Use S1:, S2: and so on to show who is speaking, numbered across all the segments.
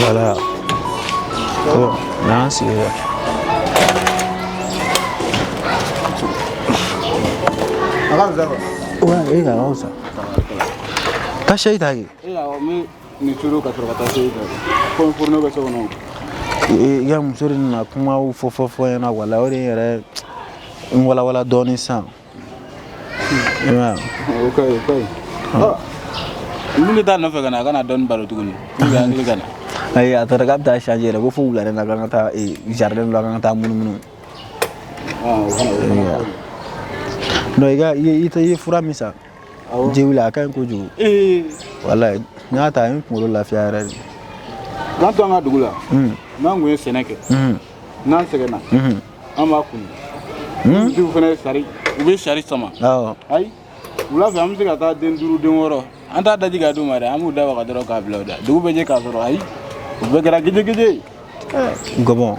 S1: Voilà. Oh, n'an sigira.
S2: A ka fisa quoi.
S1: Ouais, e ka fisa. Taa sɛyi ta kɛ.
S2: E awɔ, n bɛ nin turu ka sɔrɔ ka taa sɛyi ta. Komi fourneau bɛ so kɔnɔ.
S1: I ka muso de nana kumaw fɔ fɔ fɔ n ɲɛna wala o de ye n yɛrɛ n walawala dɔɔnin sisan. I m'a ye.
S2: O ka ɲi, o ka ɲi. Ɔ, n bɛ taa nɔfɛ ka na, a kana dɔɔnin baro tuguni. Pour que hakili ka na.
S1: Ayi, a taara k'a bɛ taa changer yɛrɛ ko fo wulada in na k'an ka taa jardin dɔ la k'an ka taa munumunu.
S2: Ah, o kana o kana.
S1: Non, i ka i ye fura min san.
S2: Awɔ.
S1: Jewuli a ka ɲi kojugu.
S2: Ee.
S1: Walayi, n y'a ta a ye n kunkolo lafiya yɛrɛ de.
S2: K'an to an ka dugu la. N'an kun ye sɛnɛ kɛ. N'an sɛgɛnna. An b'a kunu. Misiw fana ye sari, u bɛ sari sama.
S1: Awɔ.
S2: Ayi, wula fɛ an bɛ se ka taa den 5 den 6. An t'a daji k'a d'u ma dɛ, an b'u da waga dɔrɔn k'a bila u da. Dugu bɛ jɛ k'a sɔrɔ ayi, u bɛɛ kɛra gejegeje ye.
S1: Gɔbɔn,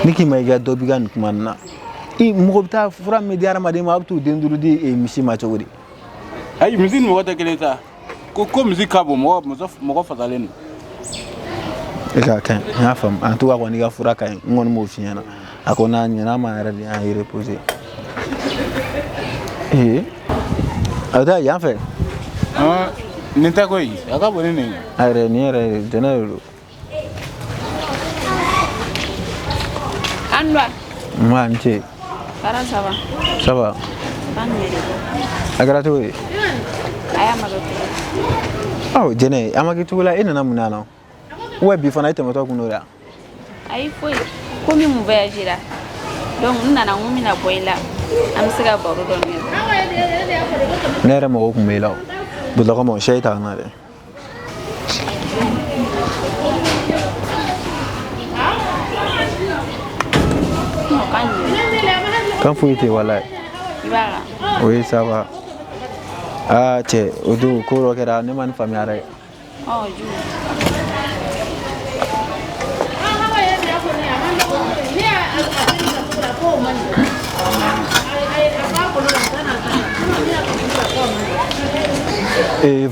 S1: ne k'i ma i ka dɔ b'i ka nin kuma nin na. I mɔgɔ bɛ taa fura min di hadamaden ma, a bɛ t'o den 5 di misi ma cogo di?
S2: Ayi, misi ni mɔgɔ tɛ kelen sa. Ko misi ka bon, mɔgɔ muso mɔgɔ fasalen don.
S1: E k'a ka ɲi, n y'a faamu. En tout cas kɔni, i ka fura ka ɲi, n kɔni b'o f'i ɲɛna. A ko n'a ɲɛna ma yɛrɛ de y'an reposer. Ee, a bɛ taa yan fɛ.
S2: Nin tɛ koyi, a ka bon ni nin ye.
S1: A yɛrɛ nin yɛrɛ jɛnɛ de don.
S3: An dɔ.
S1: Nba, ni ce.
S3: Baara ça va?
S1: Ça va.
S3: An yɛrɛ.
S1: A kɛra cogo di?
S3: A y'a ma kɛ cogo.
S1: Ɔ jɛnɛ, a ma kɛ cogo la, e nana mun na yan? Wa bi fana e tɛmɛtɔ kun don dɛ.
S3: Ayi foyi, komi mun voyagera. Donc n nana n ko n bɛna bɔ i la. An bɛ se ka baro dɔɔni kɛ.
S1: Ne yɛrɛ mago kun bɛ i la o. Bulɔkɔmɔ, sɛ ta na dɛ. Kan foyi tɛ walayi.
S3: I b'a kan.
S1: Oui, ça va. Ah cɛ, o don ko dɔ kɛra ne ma nin faamuya dɛ.
S3: Ɔ jumɛn?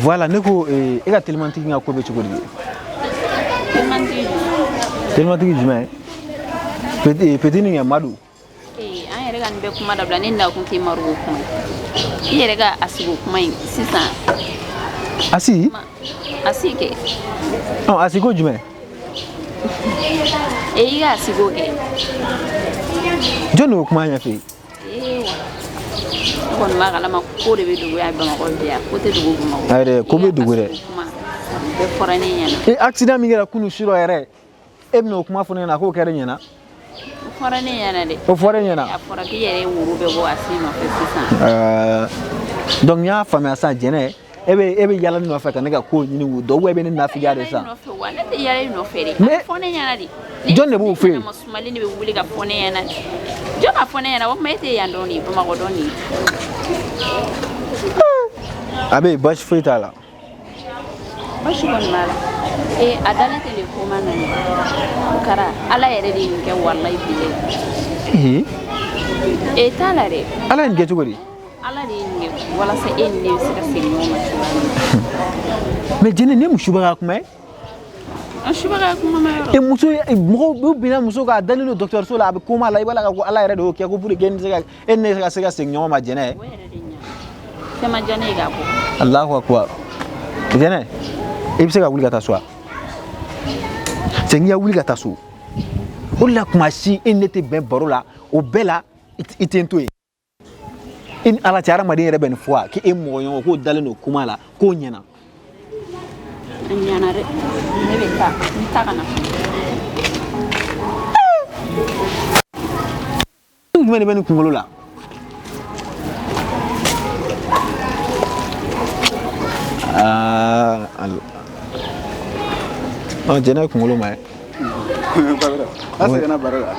S1: Voilà, ne ko e ka telimantigi ka ko bɛ cogo di?
S3: Telimantigi jumɛn?
S1: Telimantigi jumɛn? Petit petit nin kɛ Madu.
S3: Ee, an yɛrɛ ka nin bɛɛ kuma dabila, ne nakun tɛ Madu ko kuma ye. I yɛrɛ ka a sigi o kuma in sisan.
S1: Asi?
S3: Asi kɛ.
S1: Ɔ, asi ko jumɛn?
S3: Ee, i ka a sigi o kɛ.
S1: Jɔn de y'o kuma ɲɛfɔ e ye?
S3: Ee wa. Ne kɔni b'a kalama ko de bɛ dugu yan Bamakɔ bi yan, ko tɛ dugu Bamakɔ.
S1: Ayi dɛ, ko bɛ dugu dɛ.
S3: Kuma bɛɛ fɔra ne ɲɛna.
S1: E, accident min kɛra kunun surɔ yɛrɛ, e bɛna o kuma fɔ ne ɲɛna k'o kɛra e ɲɛna?
S3: O fɔra ne ɲɛna dɛ.
S1: O fɔra e ɲɛna?
S3: A fɔra k'i yɛrɛ ye woro bɛɛ bɔ a sen nɔfɛ sisan.
S1: Donc n y'a faamuya sisan jɛnɛ, e bɛ yala ne nɔfɛ ka ne ka ko ɲini k'o dɔn, ou e bɛ ne nafigiya de sisan?
S3: Ne nɔfɛ wa, ne tɛ yala i nɔfɛ dɛ.
S1: Mais
S3: a fɔ ne ɲɛna de.
S1: Jɔn de b'o fɔ e ye?
S3: Ne sumalen de bɛ wuli ka fɔ ne ɲɛna. Jɔn b'a fɔ ne ɲɛna? O tuma e tɛ yan dɔn de, Bamakɔ dɔn de.
S1: A bɛ yen, baasi foyi t'a la.
S3: Baasi kɔni b'a la. Ee, a dalen tɛ de ko ma na ɲɛ. O kɛra Ala yɛrɛ de ye nin kɛ, walayi bilayi.
S1: Ee.
S3: E t'a la dɛ.
S1: Ala ye nin kɛ cogo di?
S3: Ala de ye nin kɛ walasa e ni ne bɛ se ka segin ɲɔgɔn ma cogoya min na.
S1: Mais jɛnɛ, ne muso bɛ ka kuma ye.
S3: An subaga kuma ma yɔrɔ.
S1: E muso ye mɔgɔw u binna muso kan, a dalen don dɔgɔtɔrɔso la, a bɛ coma la, i b'a la ka ko Ala yɛrɛ de y'o kɛ ko pour que e ni se ka e ni ne ka se ka segin ɲɔgɔn ma jɛnɛ.
S3: O yɛrɛ de ɲa. Fɛn ma diya ne ye k'a bɔ.
S1: Alahu akubar. Jɛnɛ, i bɛ se ka wuli ka taa so wa? Cɛ, n'i ya wuli ka taa so. O de la kuma si e ni ne tɛ bɛn baro la, o bɛɛ la i tɛ n to yen. I ni Ala cɛ, hadamaden yɛrɛ bɛ nin fɔ wa k'e mɔgɔ ɲɔgɔn k'o dalen don kuma la k'o ɲɛna.
S3: A ɲɛna dɛ. Ne bɛ taa, n bɛ taa ka na.
S1: Jumɛn de bɛ nin kunkolo la? Aa, ɔ jɛnɛ kunkolo ma ye.
S2: A seginna baro la.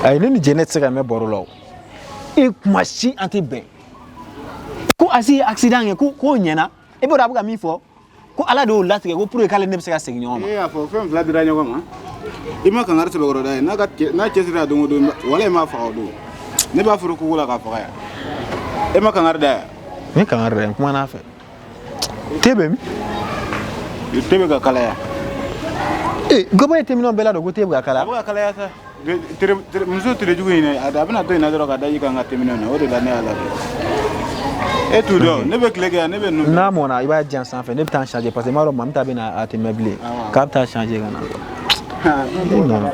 S1: Ayi, ne ni jɛnɛ tɛ se ka mɛn baro la o. E kuma si an tɛ bɛn. Ko Asi ye accident kɛ ko k'o ɲɛna. E b'a dɔn a bɛ ka min fɔ? Ko Ala de y'o latigɛ ko pour que k'ale ne bɛ se ka segin ɲɔgɔn ma.
S2: E y'a fɔ fɛn fila dira ɲɔgɔn ma. I ma kangari sɛbɛkɔrɔ da ye n'a ka cɛ n'a cɛsiri a don o don, wala i m'a faga o don. Ne b'a furu kogo la k'a faga yan. E ma kangari da yan.
S1: Ne kangari da ye, n kuma n'a fɛ. Te bɛ min?
S2: Te bɛ ka kalaya.
S1: Ee gaba ye teminɛnw bɛɛ ladon ko te bɛ ka kala.
S2: A bɛ ka kalaya sa. Muso tere jugu in a bɛna to in na dɔrɔn ka daji k'an ka teminɛnw na, o de la ne y'a ladon. E t'u dɔn, ne bɛ tile kɛ yan, ne bɛ ninnu.
S1: N'a mɔnna i b'a di yan sanfɛ, ne bɛ taa changer parce que n b'a dɔn mami ta bɛ na a tɛ mɛn bilen k'a bɛ taa changer ka na. Ne nana.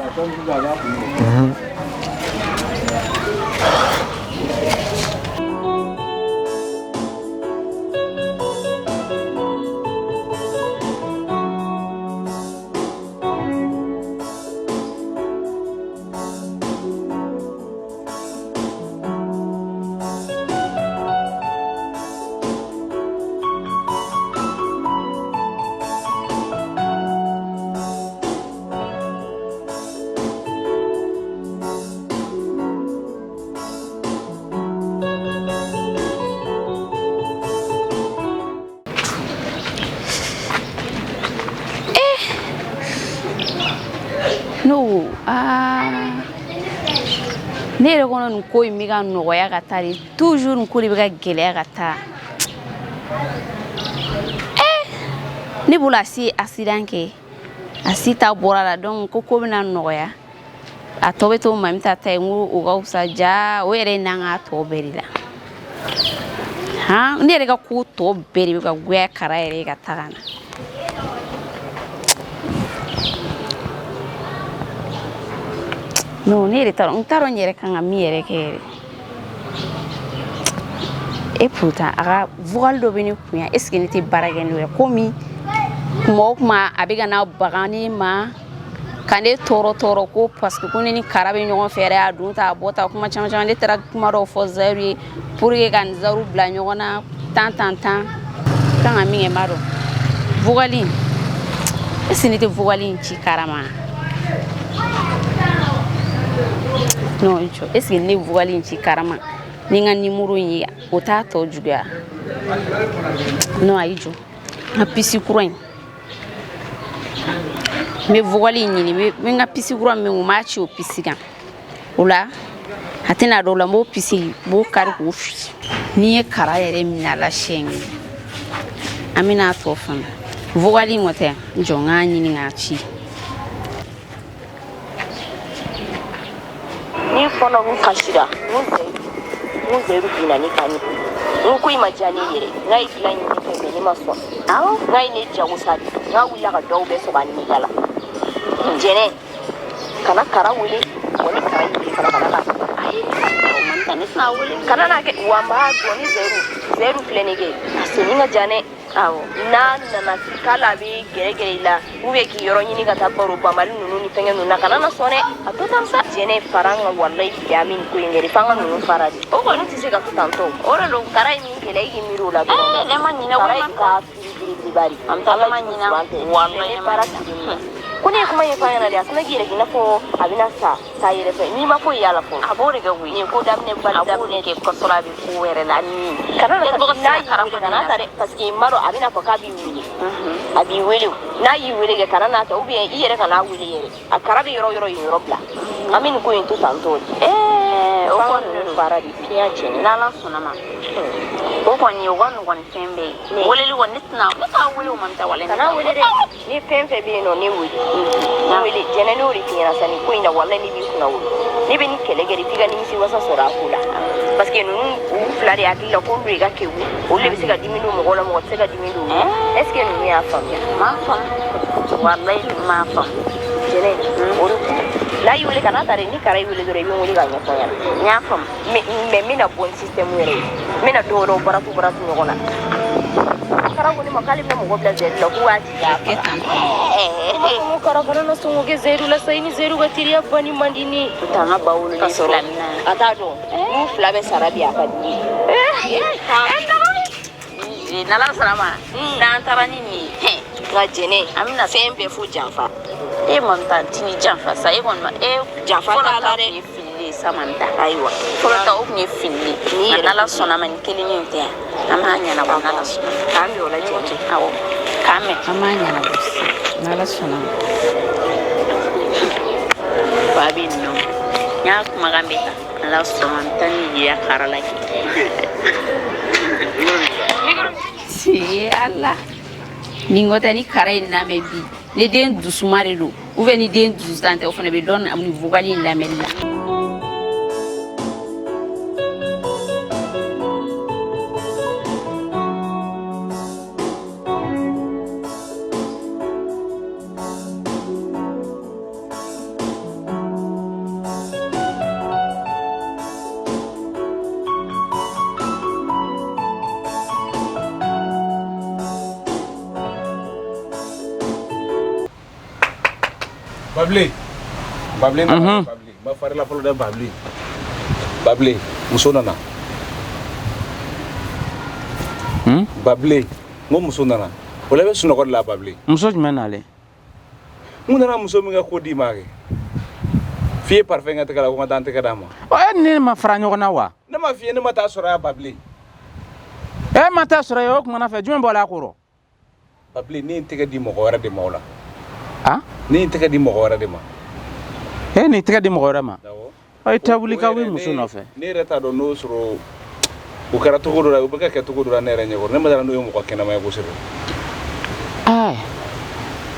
S3: No, aa, ne yɛrɛ kɔnɔ nin ko in bɛ ka nɔgɔya ka taa de, toujours nin ko de bɛ ka gɛlɛya ka taa. Ne bolo a si ye accident kɛ, a si ta bɔra la, donc ko ko bɛna nɔgɔya, a tɔ bɛ to mami ta ta ye. N ko o ka fisa ja, o yɛrɛ ye n'an k'a tɔ bɛɛ de la. Han, ne yɛrɛ ka ko tɔ bɛɛ de bɛ ka goya kara yɛrɛ ye ka taa ka na. Non, ne yɛrɛ t'a dɔn, n t'a dɔn n yɛrɛ kan ka min yɛrɛ kɛ yɛrɛ. Et pourtant a ka vocal dɔ bɛ ne kun yan, est ce que ne tɛ baara kɛ n'o ye? Komi kuma o kuma a bɛ ka na baga ne ma ka ne tɔɔrɔ tɔɔrɔ ko parce que ko ne ni kara bɛ ɲɔgɔn fɛ yɛrɛ, a don ta a bɔ ta, kuma caman caman. Ne taara kuma dɔw fɔ Zayiru ye pour que ka nin Zayiru bila ɲɔgɔn na tan tan tan. Kan ka min kɛ n b'a dɔn. Vocal in, est ce que ne tɛ vocal in ci kara ma? Non, jɔ, est ce que ne vocal in ci kara ma ni n ka numéro in ye, o t'a tɔ juguya? Non, ayi, jɔ, n ka puce kura in, n bɛ vocal in ɲini, n bɛ n ka puce kura min, n b'a ci o puce kan. O la a tɛna dɔw la, n b'o puce, n b'o kari k'o fili. N'i ye kara yɛrɛ minɛ a la siɲɛ kelen, an bɛna a tɔ faamu. Vocal in kɔ tɛ, n jɔ, n k'a ɲini k'a ci.
S4: Ni fɔlɔ n kasira, n Zayiru binna ne kan, n ko i ma diya ne yɛrɛ, n k'a ye dilan ɲini fɛ, mais ne ma sɔn. N k'a ye ne jagosa de, n k'a wulila ka dɔw bɛɛ sɔgɔ a ni da la. Jɛnɛ, kana kara wele wa, ni kara y'i wele fana, kana n'a kana n'a kɛ wa. N b'a dɔn ni Zayiru filɛ ne kɛ a senni ka jan dɛ. Awɔ, n'a nana k'ale a bɛ gɛrɛgɛrɛ i la ou bien k'i yɔrɔ ɲini ka taa baro banbali ninnu ni fɛngɛ ninnu na, kana na sɔn dɛ, a to tan sa. Jɛnɛ, fara an kan, walayi bi an bɛ nin ko in kɛ de, f'an ka ninnu fara de, o kɔni tɛ se ka to tan tɔ. O de don, kara ye min kɛlɛ, e k'i miiri o la dɔrɔn.
S3: Ne ma ɲinɛ.
S4: Kara ye ka belebeleba de.
S3: An taa, ne ma ɲinɛ, walayi ne ma
S4: baara
S3: ɲinɛ.
S4: Ko ne ye kuma ɲɛfɔ a ɲɛna de, a sina k'i yɛrɛ k'i n'a fɔ a bɛna sa k'a yɛrɛ fɛ, n'i ma foyi y'a la fɔlɔ.
S3: A b'o de kɛ koyi.
S4: Nin ko daminɛ bali.
S3: A b'o de kɛ kasɔrɔ a bɛ ko wɛrɛ la ni.
S4: Kana na
S3: E tɔgɔ
S4: n'a
S3: sera kara
S4: y'i wele,
S3: fɔ
S4: kana
S3: ne
S4: ta dɛ, parce que n b'a dɔn a bɛna fɔ k'a b'i wele, a b'i wele o. N'a y'i wele kɛ, kana n'a ta, ou bien i yɛrɛ kana wele yɛrɛ. A kara bɛ yɔrɔ o yɔrɔ, yen yɔrɔ bila, an bɛ nin ko in to tan tɔ de.
S3: Ɛɛ, o
S4: F'an ka
S3: kɔni
S4: ninnu
S3: don.
S4: fara de piyan cɛnni.
S3: N'Ala sɔnna ma, o kɔni o ka nɔgɔn ni fɛn bɛɛ ye. Weleli kɔni, ne tɛna, ne t'a wele o ma, n tɛ wale.
S4: Kana wele dɛ, ni fɛn fɛn bɛ yen nɔ, ne wele, n wele. Jɛnɛ, ne y'o de f'i ɲɛna sa, nin ko in na, walayi ne b'i kunna wolo, ne bɛ nin kɛlɛ kɛ de f'i ka nimisi wasa sɔrɔ a ko la, parce que ninnu u fila de hakili la k'olu de ka kewu, olu de bɛ se ka dimi don mɔgɔw la, mɔgɔ tɛ se ka dimi don olu la. Est ce que ninnu y'a faamuya?
S3: M'a faamu, walayi m'a faamu.
S4: Jɛnɛ, o de kun n'a y'i wele, kana ta dɛ. Ni kara y'i wele dɔrɔn, i bɛ n wele k'a ɲɛfɔ n ɲɛna.
S3: N y'a faamu.
S4: Mais n bɛna bɔ ni système yɛrɛ ye, n bɛna dɔw wɛrɛw baratu baratu ɲɔgɔn na. Kara ko ne ma k'ale bɛna mɔgɔ bila Zayiru la k'u b'a ci k'a
S3: Kɛ
S4: faga.
S3: tan.
S4: Ko kara kana na sɔn k'o kɛ Zayiru la sa, i ni Zayiru ka teriya banni man di ne ye.
S3: T'an ka ba wololen
S4: Ka sɔrɔ
S3: fila min na.
S4: A t'a dɔn n'u fila bɛ sara bi, a ka di ye.
S3: N'Ala sɔnna ma, n'an taara ni nin ye.
S4: Nka Jɛnɛ,
S3: An bɛna
S4: fɛn bɛɛ fo janfa.
S3: E Mamita t'i janfa sa, e kɔni ma e
S4: Janfa
S3: fɔlɔ
S4: t'a la
S3: ta
S4: dɛ.
S3: kun ye fili ye sa Mamita.
S4: Ayiwa.
S3: Fɔlɔ ta o kun ye fili ye.
S4: N'i
S3: Nka
S4: yɛrɛ
S3: n'Ala sɔnna ma, nin kelen in tɛ yan, an b'a ɲɛnabɔ n'Ala sɔnna.
S4: K'an bɛn o la, Jɛnɛ.
S3: Awɔ, k'an mɛn, an b'a ɲɛnabɔ sisan n'Ala sɔnna ma. Ba bɛ yen nɔ, n y'a kumakan bɛ ta, n'Ala sɔnna n bɛ taa ni yira kara la. Ye Ala, nin ko tɛ ni kara in lamɛn bi, ne den dusuma de don. Ou bien ni den dusutan tɛ, o fana bɛ dɔn ni vocal in lamɛnni la.
S2: Babile Babile nana. Babile ma farila fɔlɔ dɛ. Babile, Babile, muso nana. Babile, n ko muso nana. O la i bɛ sunɔgɔ de la, Babile.
S5: Muso jumɛn nalen?
S2: N nana muso min ka ko d'i ma kɛ f'i ye parfum kɛ tɛgɛ la, ko n ka taa n tɛgɛ d'a ma.
S5: Ɔ, e ni ne ma fara ɲɔgɔn na wa?
S2: Ne ma f'i ye, ne ma taa sɔrɔ yan, Babile.
S5: E ma taa sɔrɔ yen, o kumana fɛ jumɛn bɔra a kɔrɔ?
S2: Babile, ne ye n tɛgɛ di mɔgɔ wɛrɛ de ma o la.
S5: A?
S2: Ne ye n tɛgɛ di mɔgɔ wɛrɛ de ma.
S5: E n'i tɛgɛ di mɔgɔ wɛrɛ ma?
S2: Awɔ.
S5: Ɔ, i tɛ wuli ka
S2: O
S5: wuli
S2: yɛrɛ,
S5: muso nɔfɛ.
S2: Ne yɛrɛ t'a dɔn n'o sɔrɔ o kɛra cogo dɔ la, o bɛ ka kɛ cogo dɔ la ne yɛrɛ ɲɛkɔrɔ. Ne ma d'a la n'o ye mɔgɔ kɛnɛma ye kosɛbɛ.
S5: Aa,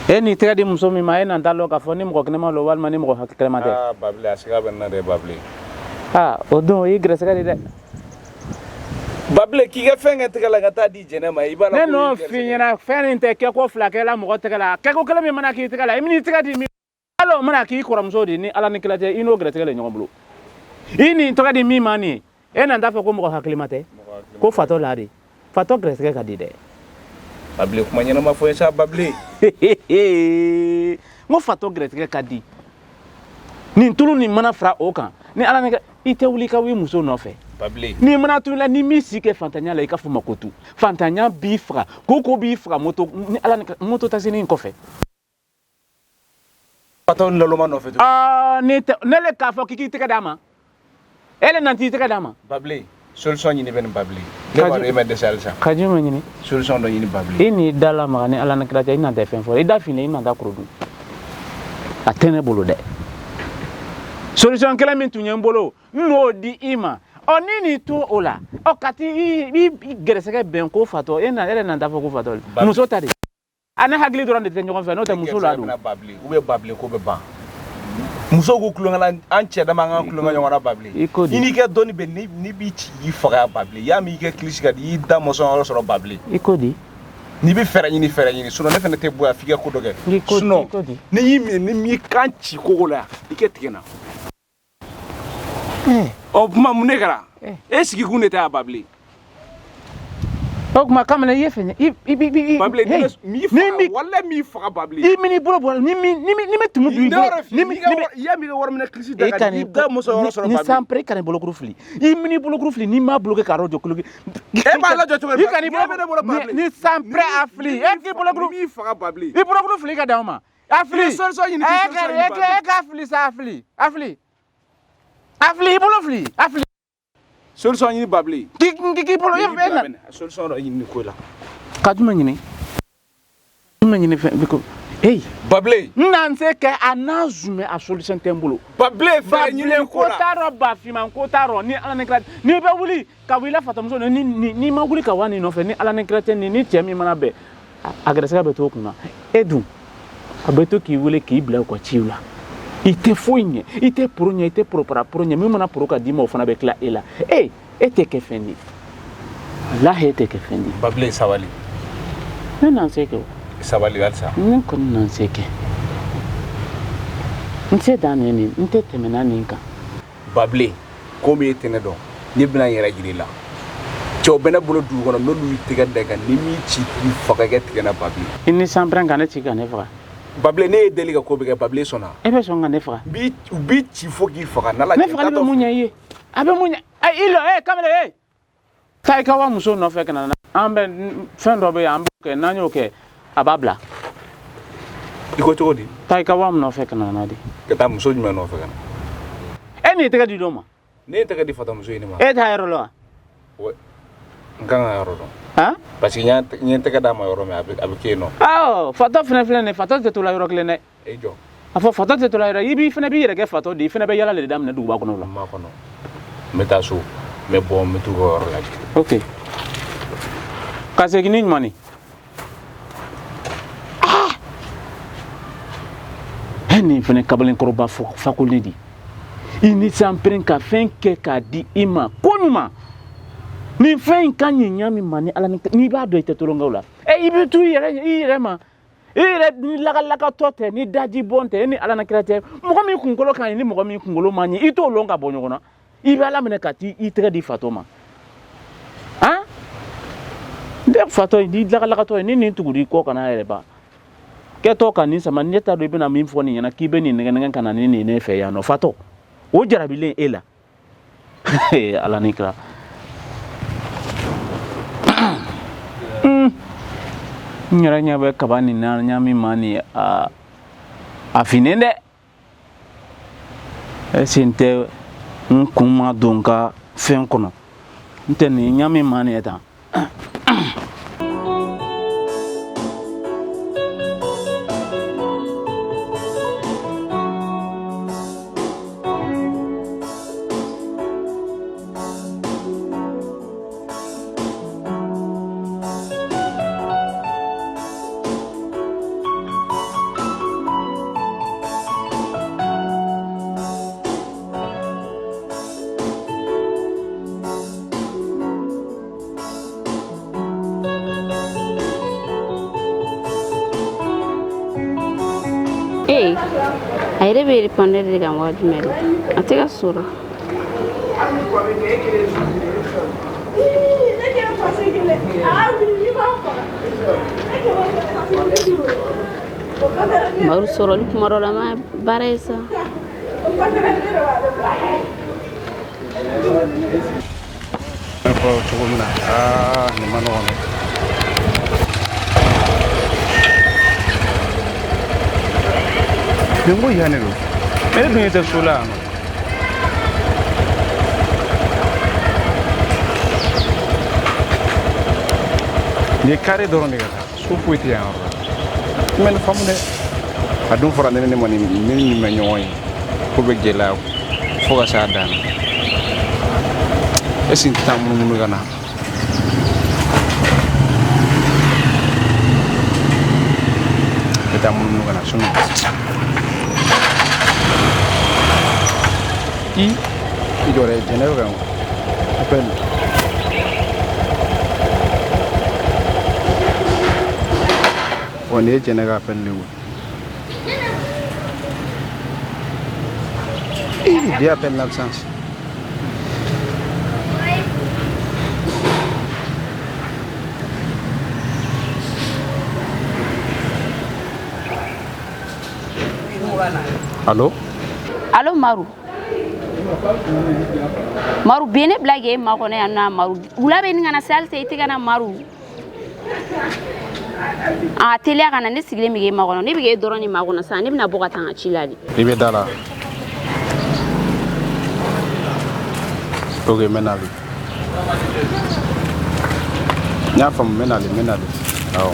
S5: e n'i tɛgɛ di muso min ma, e nan t'a lɔn k'a fɔ ni mɔgɔ kɛnɛma lo walima ni mɔgɔ hakili kɛnɛma tɛ.
S2: Aa Babile, a siga bɛ n na dɛ, Babile.
S5: Aa, o don o y'i gɛrɛsɛgɛ de dɛ.
S2: Babile, k'i ka fɛn kɛ tɛgɛ la ka taa di jɛnɛ ma, i b'a la.
S5: Ne n'o f'i ɲɛna, fɛn nin tɛ kɛko fila kɛ la mɔgɔ tɛgɛ la. Kɛko kelen min mana k'i tɛgɛ la, i bɛn'i tɛgɛ di min, hali o mana k'i kɔrɔmuso de, ni Ala ni kira cɛ, i n'o gɛrɛsɛgɛ de ɲɔgɔn bolo. I nin tɔgɔ di min ma nin ye, e nan t'a fɔ ko mɔgɔ hakilima tɛ, ko fatɔ la de. Fatɔ gɛrɛsɛgɛ ka di dɛ.
S2: Babile, kuma ɲɛnama fɔ n ye sa, Babile.
S5: N ko fatɔ gɛrɛsɛgɛ ka di. Nin tulu nin mana fara o kan, ni Ala ni kɛ, i tɛ wuli ka wuli muso nɔfɛ.
S2: Babile.
S5: N'i mana tu la, ni m'i si kɛ fantanya la, i ka fɔ ma ko tu fantanya b'i faga, ko b'i faga. Moto ni Ala ni moto tasini in kɔfɛ.
S2: Fatɔ ni laloma nɔfɛ tugun.
S5: Aa, ne tɛ ne le k'a fɔ k'i k'i tɛgɛ d'a ma, e le nana t'i tɛgɛ d'a ma.
S2: Babile, solution ɲini bɛ nin, Babile. Ne b'a dɔn e ma dɛsɛ halisa.
S5: Ka jumɛn ɲini?
S2: Solution dɔ ɲini, Babile.
S5: I n'i da lamaga, ni Ala ni kira cɛ, i nan tɛ fɛn fɔ. I da finen, i nan t'a koro dun. A tɛ ne bolo dɛ. Solution kelen min tun ye n bolo, n n'o di i ma. Ɔ, ni nin to o la, ɔ, ka t'i i gɛrɛsɛgɛ bɛn ko fatɔ, e na e yɛrɛ nan t'a fɔ ko fatɔ. Muso ta de, a ne hakili dɔrɔn de tɛ ɲɔgɔn fɛ, n'o tɛ muso la don.
S2: Babile, ou bien Babile ko bɛ ban. Musow k'u tulonkɛ la, an cɛ dama an k'an tulonkɛ ɲɔgɔn na, Babile.
S5: I ko di?
S2: I n'i ka dɔnni bɛ ni b'i ci k'i faga, Babile. Y'a mɛn i ka kilisi ka di, i y'i da mɔsɔn yɔrɔ sɔrɔ, Babile.
S5: I ko di?
S2: N'i bɛ fɛɛrɛ ɲini, fɛɛrɛ ɲini, sinon ne fana tɛ bɔ yan f'i ka ko dɔ
S5: I
S2: kɛ.
S5: ko
S2: Sinon
S5: i ko di?
S2: ni y'i minɛ, ni m'i kan ci kogo la yan, i kɛ tigɛ n na. Ɔ kuma mun ne kɛra? E sigi kun de tɛ yan, Babile.
S5: O tuma kamalen, i ye fɛn ye, i
S2: Babile, ni
S5: hey,
S2: bɛ m'i
S5: ni
S2: faga,
S5: mi
S2: walahi m'i faga, Babile.
S5: I mini bolo bɔ, ni mi tumu don i
S2: Ne
S5: bolo.
S2: yɔrɔ f'i
S5: Ni
S2: ye,
S5: mi
S2: n'i ka
S5: ni mi
S2: wari- i y'a mɛn i ka wari minɛ kilisi da
S5: e
S2: ka
S5: ka
S2: di, i
S5: nin
S2: da mɔsɔn yɔrɔ sɔrɔ,
S5: ni
S2: Babile.
S5: sanpere ka nin bolokuru fili, i mini bolokuru fili, n'i m'a bloqué k'a jɔ kolo.
S2: E b'a lajɔ cogo di?
S5: I ka nin
S2: N'i bɛ ne bolo,
S5: bolokuru
S2: Babile.
S5: ni sanpere a fili, e k'i bolokuru
S2: Ni m'i faga, Babile.
S5: i bolokuru fili ka dan o ma, a fili.
S2: I ye solution ɲini, k'i
S5: E
S2: solution
S5: ka
S2: ɲini,
S5: e ka e ka fili sa, a fili, a fili, a fili, i bolo fili, a fili.
S2: Solution ɲini, Babile.
S5: K'i bolo e na.
S2: Solution dɔ ɲini nin ko la.
S5: Ka jumɛn ɲini? Jumɛn ɲini? Fɛn ko hey.
S2: Babile.
S5: N na n se kɛ a n'a zumɛ, a solution tɛ n bolo.
S2: Babile, fɛɛrɛ ɲini
S5: Babile
S2: ko
S5: ko
S2: la.
S5: t'a rɔ, bafinman ko t'a rɔ, ni Ala ni kira. N'i bɛ wuli ka wuli i la fatamuso ni n'i ma wuli ka wa nin nɔfɛ, ni Ala ni kira cɛ, ni cɛ min mana bɛn, a gɛrɛsɛgɛ bɛ t'o kunna. E dun, a bɛ to k'i wele k'i bila u ka ciw la. I tɛ foyi ɲɛ, i tɛ poro ɲɛ, i tɛ poropara poro ɲɛ. Min mana poro ka d'i ma, o fana bɛ tila e la. E e tɛ kɛ fɛn di, walahi e tɛ kɛ fɛn di.
S2: Babile, sabali.
S5: Ne na n se kɛ o.
S2: Sabali halisa.
S5: Ne kɔni na n se kɛ, n se dan nin, n tɛ tɛmɛ n'a nin kan.
S2: Babile, komi e tɛ ne dɔn, ne bɛna n yɛrɛ jira i la. Cɛw bɛ ne bolo dugu kɔnɔ, n'olu y'i tɛgɛ da i kan, ni m'i ci k'i faga, i kɛ tigɛ n na, Babile.
S5: I ni sanpɛrɛn ka ne ci ka ne faga.
S2: Babile, ne ye deli ka ko bɛɛ kɛ, Babile sɔnna.
S5: E bɛ sɔn ka ne faga?
S2: U b'i ci fo k'i faga n'Ala
S5: Ne
S2: cɛ,
S5: fagali
S2: n
S5: bɛ
S2: taatɔ
S5: mun ɲɛ i ye? A bɛ mun ɲɛ? Ɛ, i lɔ, e kamalen, e taa i ka wa muso nɔfɛ ka na. An bɛ fɛn dɔ bɛ yen, an b'o kɛ, n'an y'o kɛ, a b'a bila.
S2: I ko cogo di?
S5: Taa i ka wa nɔfɛ ka na n'a di.
S2: Ka taa muso jumɛn nɔfɛ ka na?
S5: E n'i tɛgɛ di dɔ ma.
S2: Ne ye tɛgɛ di fatamuso in de ma.
S5: E t'a yɔrɔ la wa?
S2: Ouais. N kan ka yɔrɔ dɔn.
S5: Han?
S2: Parce que n ye n tɛgɛ d'a ma yɔrɔ min, a bɛ kɛ yen nɔ.
S5: Awɔ, fatɔ fɛnɛ filɛ nin ye, fatɔ tɛ to la yɔrɔ kelen dɛ.
S2: E jɔ.
S5: A fɔ fatɔ tɛ to la yɔrɔ, i b'i fɛnɛ b'i yɛrɛ kɛ fatɔ de ye, i fɛnɛ bɛ yala de daminɛ duguba kɔnɔ o la.
S2: N m'a kɔnɔ. N bɛ taa so, n bɛ bɔ, n bɛ t'u ka yɔrɔ lajɛ.
S5: Ok, ka segin ni ɲuman ye. Ah! Nin fana kamalenkɔrɔba fakoli de i ni sanpɛrɛn ka fɛn kɛ k'a di i ma ko ɲuman nin fɛn in ka ɲi ɲa min ma ni ala n'i b'a dɔn i tɛ tolonkɛw la i bɛ to i yɛrɛ ma i yɛrɛ ni lakalakatɔ tɛ ni daji bɔn tɛ e ni ala na kira tɛ mɔgɔ min kunkolo ka ɲi ni mɔgɔ min kunkolo man ɲi i t'o lɔn ka bɔ ɲɔgɔn na i bɛ ala minɛ ka t'i tɛgɛ di fatɔ ma han n tɛ fatɔ ye ni lakalakatɔ ye ni nin tugura i kɔ kana yɛrɛ ban kɛtɔ ka nin sama ne t'a dɔn i bɛna min fɔ nin ɲɛna k'i bɛ nin nɛgɛ nɛgɛ ka na ni nin ne fɛ yan nɔ fatɔ o jarabilen e la ala ni kira n yɛrɛ ɲɛ bɛ kaba nin na ɲa min ma nin a finnen dɛ est-ce n tɛ n kun ma don n ka fɛn kɔnɔ n tɛ nin ɲa min ma nin ye tan.
S3: Ee a yɛrɛ bɛ répondeur de kan waati jumɛn de a tɛ ka sɔrɔ. Maru sɔrɔli kuma dɔ la ma baara ye sa.
S2: Fɔ cogo min na aa nin ma nɔgɔn dɛ. Nin ko yan de don mais ne dun ɲɛ tɛ so la yan nɔ. Nin ye carré dɔrɔn de ka taa so foyi tɛ yan yɔrɔ la n bɛ nin faamu dɛ. A dun fɔra ne ni ne ma nin ne ni nin ma ɲɔgɔn ye ko bɛ gɛlɛya fo ka s'a dan na. Est ce que n tɛ taa munumunu ka na? N bɛ taa munumunu ka na sinon i jɔ dɛ jɛnɛ bɛ ka n appel. Wa nin ye jɛnɛ ka appel de ye koyi. Deux appels l'absence. Allô?
S3: Allô Maru. Maru bi ne bila k'e makɔnɔ yan nɔ Maru. Wula bɛ nin ka na se halisa i tɛ ka na Maru. A teliya ka na ne sigilen bɛ k'e makɔnɔ ne bɛ k'e dɔrɔn de makɔnɔ sisan ne bɛna bɔ ka taa n ka ci la de.
S2: I bɛ da la. Ok, n bɛ nali. N y'a faamu n bɛ nali n bɛ nali. Awɔ.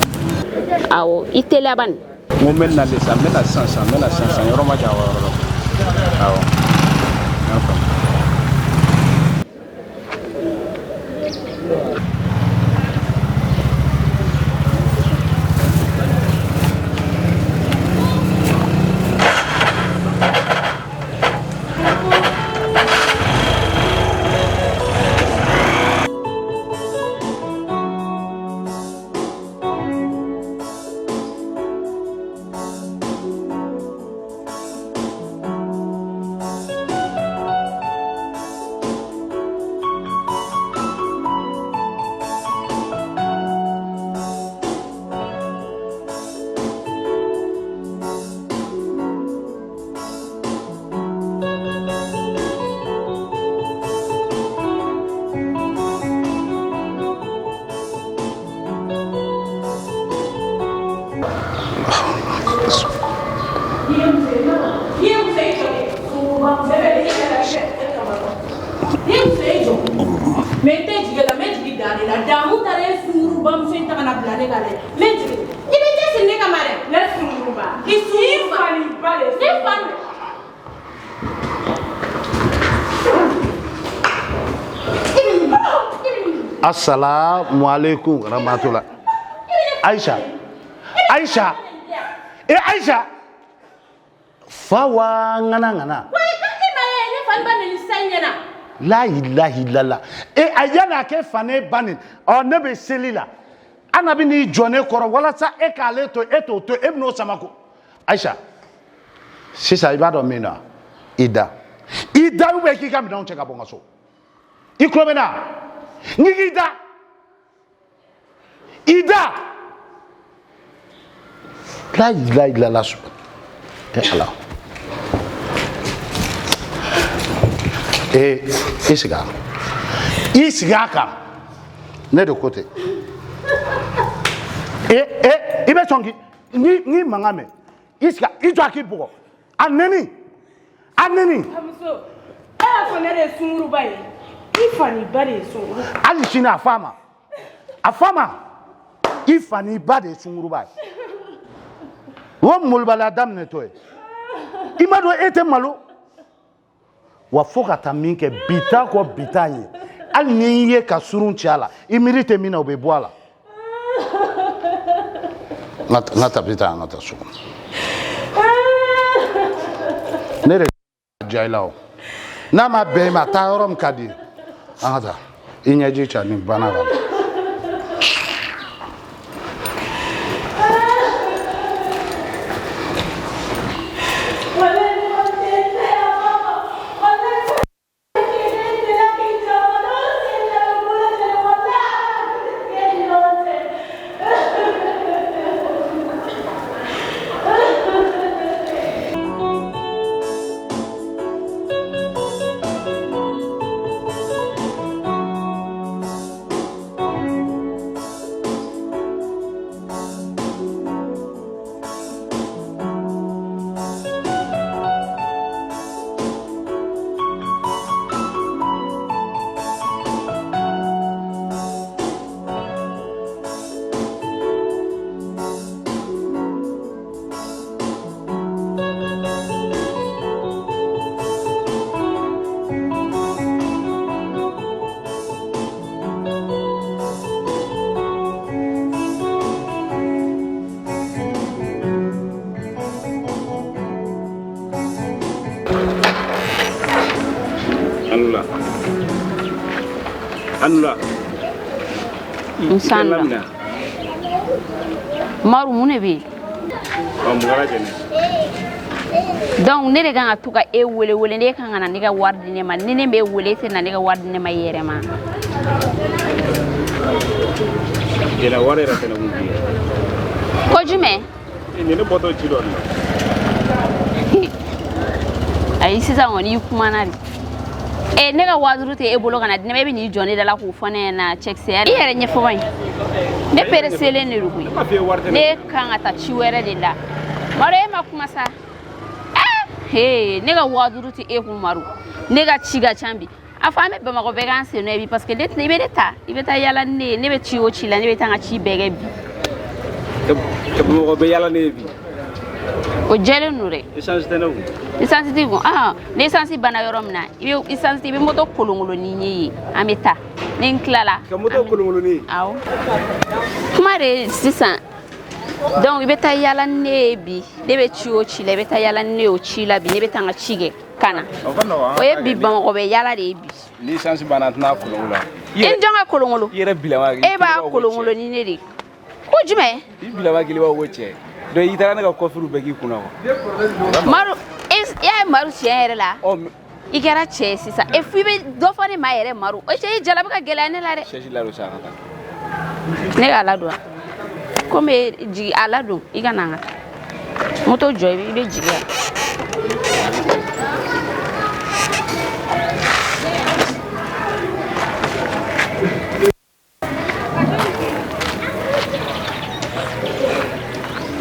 S3: Awɔ i teliya bani.
S2: N ko n bɛ nali sa n bɛ na sisan sisan n bɛ na sisan sisan yɔrɔ ma jan o yɔrɔ la. Awɔ. N y'a faamu.
S6: Assalamu alaikum rahmatullah. Aisha, Aisha, eh Aisha. Fa wa ŋana ŋana.
S7: Wa i ka i ma ye ne fa ni ba neni sisan i ɲɛna.
S6: La ilaha illallah. E a yanni a kɛ fa ne ba nin ɔ ne bɛ seli la. Ana bɛ n'i jɔ ne kɔrɔ walasa e k'ale to e t'o to e bɛ n'o sama ko. Ayisa sisan i b'a dɔn min na i da. I da ou bien k'i ka minɛnw cɛ ka bɔ n ka so. I tulo bɛ n na? N k'i da. I da. La ilaha illallah. Eh ala. Eh i sigi a kan. I sigi a kan. Ne de ko ten. Eh eh i bɛ sɔn k'i ni mankan mɛn. I sigi i jɔ a k'i bugɔ. A neni. A neni.
S7: Bamuso, e y'a fɔ ne de ye sunguruba ye. I fa n'i ba de ye sunguruba.
S6: Hali sini a f'a ma. A f'a ma. I fa n'i ba de ye sunguruba ye. O molobaliya daminɛ tɔ ye. I m'a dɔn e tɛ malo. Wa fo ka taa min kɛ bi t'a kɔ bi t'a ɲɛ. Hali n'i ye ka surun ci a la, i miiri tɛ min na o bɛ bɔ a la. N ka tapi ta an ka taa so kɔnɔ. Ne de diya i la o. N'a ma bɛn i ma taa yɔrɔ min ka di ye. An ka taa. I ɲɛji ca nin banna ka ban.
S2: Anula.
S3: Nsanda. Maru mun de bɛ yen?
S2: Ɔ mun kɛra jɛnɛ?
S3: Donc ne de kan ka to ka e wele wele ne kan ka na ne ka wari di ne ma ni ne b'e wele e tɛ na ne ka wari di ne ma i yɛrɛ ma.
S2: Jɛnɛ wari yɛrɛ tɛ ne kun bi.
S3: Ko jumɛn?
S2: Nin ne bɔtɔ ci dɔ de la.
S3: Ayi sisan kɔni i kumana de. E ne ka 5000 tɛ e bolo ka na di ne ma e bɛ n'i jɔ ne da la k'o fɔ ne ɲɛna cɛkisɛya. I yɛrɛ ɲɛfɔ ban ye. Ne pereselen de don koyi. Ne kan ka taa ci wɛrɛ de la. Maru e ma kuma sa. He ne ka 5000 tɛ e kun Maru. Ne ka ci ka ca bi. A fɔ an bɛ Bamakɔ bɛɛ k'an sen nɔ ye bi parce que ne i bɛ ne ta i bɛ taa yala ni ne ye ne bɛ ci o ci la ne bɛ taa n ka ci bɛɛ kɛ bi.
S2: Ka Bamakɔ bɛɛ yala ne ye bi.
S3: O jɛlen don dɛ.
S2: Essence tɛ ne kun.
S3: Essence t'i kun ah ni essence banna yɔrɔ min na i bɛ essence i bɛ moto kolonkolon ni ye an bɛ taa ni n tilala.
S2: Ka moto kolonkolon ni.
S3: Awɔ. Kuma de sisan donc i bɛ taa yala ni ne ye bi ne bɛ ci o ci la i bɛ taa yala ni ne ye o ci la bi ne bɛ taa n ka ci kɛ ka na. O ye bi Bamakɔ bɛ yala de ye bi.
S2: Ni essence banna an tɛna kolonkolon la.
S3: I ni jɔn ka kolonkolon?
S2: I yɛrɛ bilama.
S3: E b'a kolonkolon ni ne de ye. Ko jumɛn?
S2: I bilama kelen b'a fɔ ko cɛ. Donc i taara ne ka coiffure bɛɛ k'i kunna quoi.
S3: Maru e y'a ye Maru tiɲɛ yɛrɛ la. I kɛra cɛ ye sisan. E f'i bɛ dɔ fɔ ne ma yɛrɛ Maru. O cɛ i jalabi ka gɛlɛya ne la dɛ.
S2: Chaise ladon sa ka taa.
S3: Ne k'a ladon wa? Komi jigin a ladon i ka na an ka taa. Moto jɔ i bɛ jigin yan.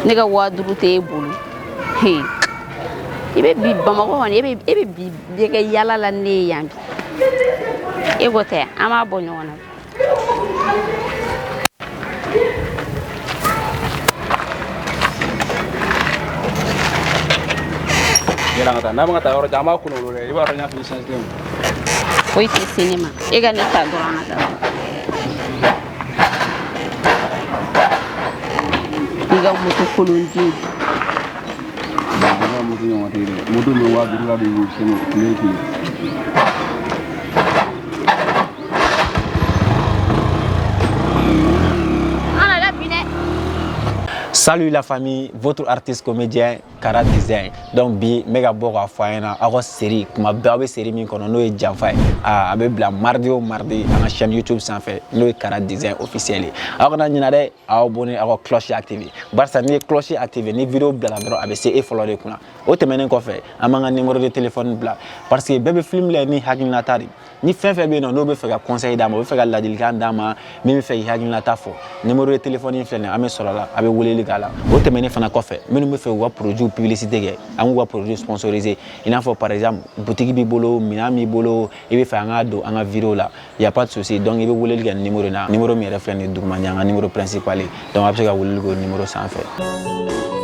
S3: Ne ka 5000 tɛ e bolo. I bɛ bi Bamakɔ kɔni e bɛ bi bɛɛ kɛ yala la ne ye yan bi. E ko tɛ an b'a bɔ ɲɔgɔn na.
S2: Yɛlɛ an ka taa n'a bɛ ka taa yɔrɔ jan an b'a kolonkolon dɛ i b'a dɔn n y'a f'i ye essence tɛ n kun.
S3: Foyi tɛ se ne ma e ka ne ta dɔrɔn an ka taa. I ka moto kolon di.
S2: Moto ɲɔgɔn tɛ dɛ. Moto bɛ 5000 la de sɛnɛ tile o tile.
S3: An nana bi dɛ.
S1: Salut la famille, votre artiste comédien Kara Design. Donc bi n bɛ ka bɔ k'a fɔ a ɲɛna, aw ka série, kuma bɛɛ aw bɛ série min kɔnɔ, n'o ye Janfa ye. Aa, a bɛ bila mardi o mardi an ka chaîne YouTube sanfɛ, n'o ye Kara Design officiel ye. Aw kana ɲina dɛ, aw abonné, aw ka cloche activer. Barisa n'i ye cloche activer, ni vidéo bilala dɔrɔn, a bɛ se e fɔlɔ de kunna. O tɛmɛnen kɔfɛ, an b'an ka numéro de téléphone bila, parce que bɛɛ bɛ film lajɛ ni hakilinata de. Ni fɛn fɛn bɛ yen nɔ, n'o bɛ fɛ ka conseil d'a ma, o bɛ fɛ ka ladilikan d'a ma, min bɛ fɛ k'i hakilinata fɔ, numéro de téléphone in filɛ nin ye, an bɛ sɔrɔ la, a bɛ weleli k'a la. O tɛmɛnen fana kɔfɛ, minnu bɛ fɛ k'u ka produit publicité kɛ, an k'u ka produit sponsoriser, i n'a fɔ par exemple boutique b'i bolo, minɛn b'i bolo, i bɛ fɛ an k'a don an ka vidéo la, y a pas de souci. Donc i bɛ weleli kɛ numéro in na, numéro min yɛrɛ filɛ nin ye duguma, nin y'an ka numéro principal ye. Donc a bɛ se ka weleli kɛ o numéro sanfɛ.